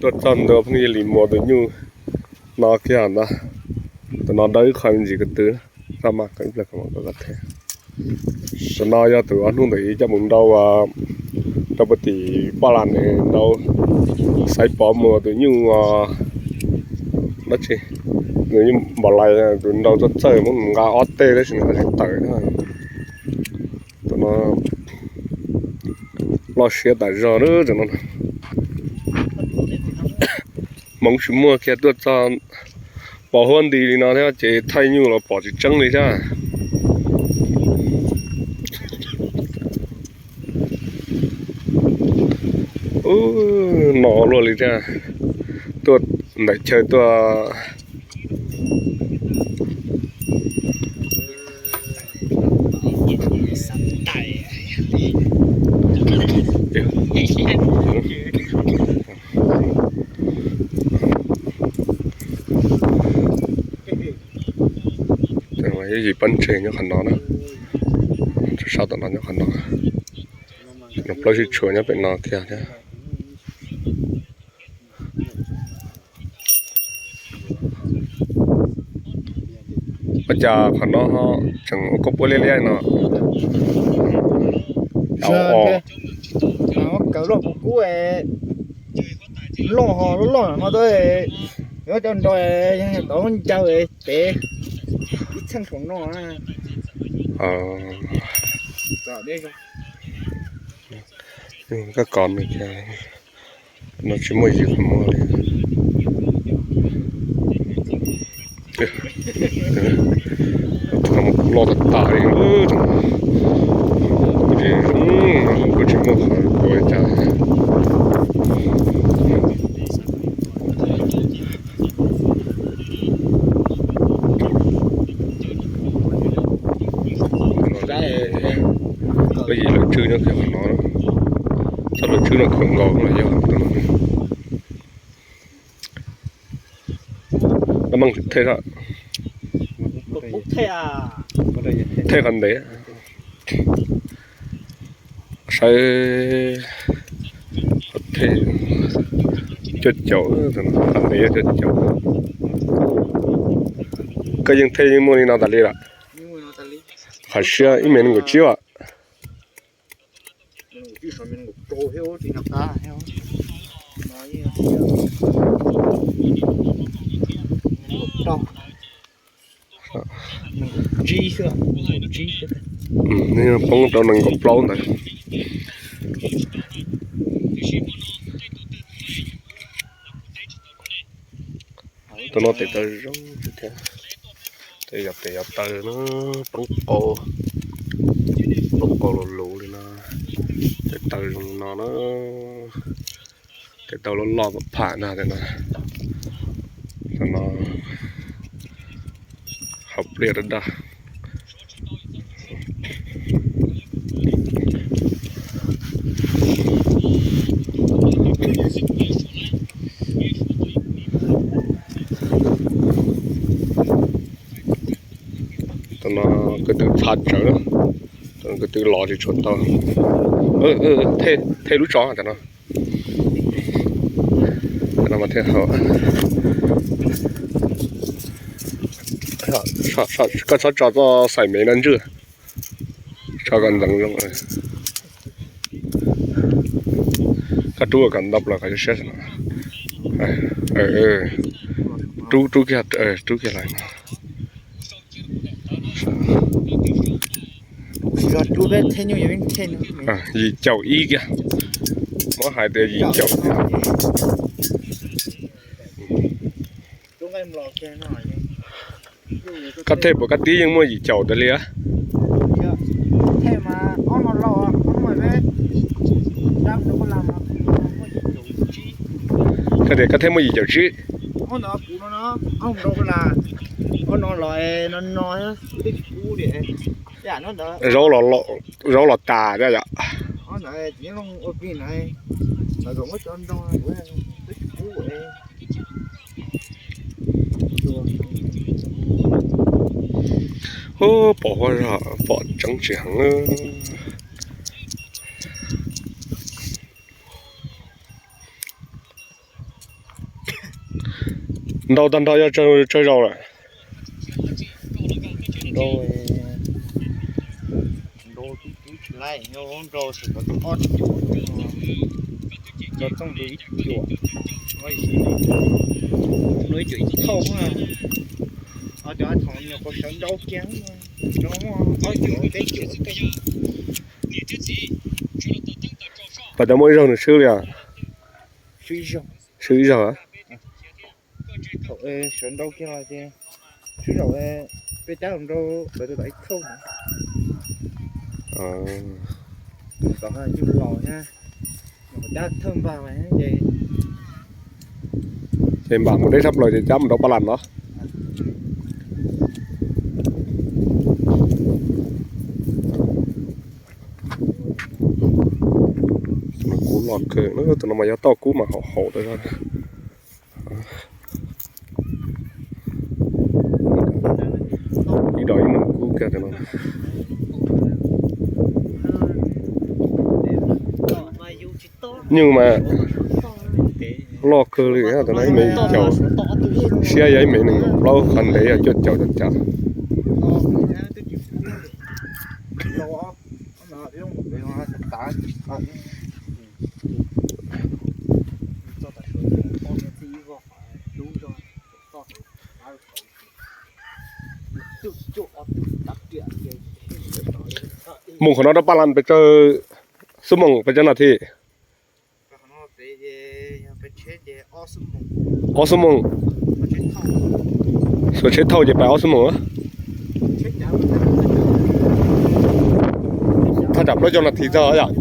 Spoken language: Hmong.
Tuaj txog ntua phooj ywg Lis Muas tus nyuj no kiag ntag. Tus no dawb ib qho me ntsis ko tw, rab maj ko ib pliag ko mam ko thiab. Tus no yog tus ob hnub ntawd ib coj mus nrau rau puag tim Paj Las nws nrau Xaiv Pov Muas tus nyuj dab tsi, nws nyuj npam lais, tus nrau txawj txawj muab nqa ob teg tab sis nws ho tsis tawm. Tus no loj siab tas zog lawm no. Hmoov tsis muaj kiag tuaj txog pos huab nti li no thiab ces thaij nyuj los pom tsis tseeb li thiab. Ub, no luaj li thiab. Tuaj ntawm chaw tuaj. Yog yim pab ntseg nyob qhov no na. Tsam sab tom no nyob qhov no. Plaub sib tshuam nyob pem no kiag thiab. Ua cas qhov no tseem ua koj puab liab liab no? Kawg loj kuv kub, loj ho loj loj no, yuav coj nrau yog tau ncaws pem ib txheej saum no. Koj kov nws, no tsis muaj yim qhov muag li. Loj tas tas li, kuv tsis muaj qhov ua cas. Lawv yim lawv tswb nyob kiag qhov no, txoj lawv tswb no khuam nkaus los yog tus no. Koj meej thej, thej qhov ntev. Saib, thej cuaj caum, tas li cuaj caum. Koj yeej thej yeej muaj li no tas li lawm. Qhov siab ib mev nees nkaum tsib as. Poob rau nees nkaum plaub ntawd. Tus no tes taw zoo thiab. Tes yog tes yog taw na, poob qau, poob qau lus lus li no. Tes taw zoo no na, tes taw loj loj pham na, tes no, tes no hauv pliaj daj daj. Tus no ko tw txha tsawv, ko tw los tsis tshua tau. Thej lub tso tas no. Koj txhob tso txoj xaim mev no ntswj, tso kom ntxeev zoo. Koj rub kom ntau plaws qhov siab no. Rub, rub kiag, rub kiag lawm no. Yim caum ib kiag, muab hais tias yim caum. Koj thej puas koj tib yeej muaj yim caum tas li a? Koj tias koj thej muaj yim caum tsib. Zaub los tas thiab yom. Ub, pom huab zog pom tseeb tsis heev. Nrau tag nrho yog tsawg zaus lawm? Nrau, nrau twb twb tsis laib, nrau ob txhiab cuaj, nrau txooj nrau ib cuam, nrau ib cuam ib thauj. Cov thaum nyuam qhuav sawv nrau kiag, nrau muaj ob cuam peb cuam. Pas cov muaj ib zaug nws swb li os? Swb ib zaug. Thaum sawv nrau kiag los ces swb zaum peb cab los nrau lawv tus tom ib thauj. Tom nyuj los thiab, cab thawj npag ces, ces npam mus deb tshaj plaws ces cab mus nrau paj las no. Kub loj kawg, tus no mas yog toj kub mas haum haum tas zog. Ib dom ib nus kub kiag tus no. Nyuj mas loj kawg li, tus no ib mev caum, siab yog ib mev nees nkaum plaub, qhov ntev yog cuaj caum caum. Mus qhov no rau Paj Las pes tsawg xuab moos, pes tsawg nas this? Ob xuab moos. Xuas tsheb thauj ces pais ob xuab moos. Thaj tsam plaub caug nas this txog yom.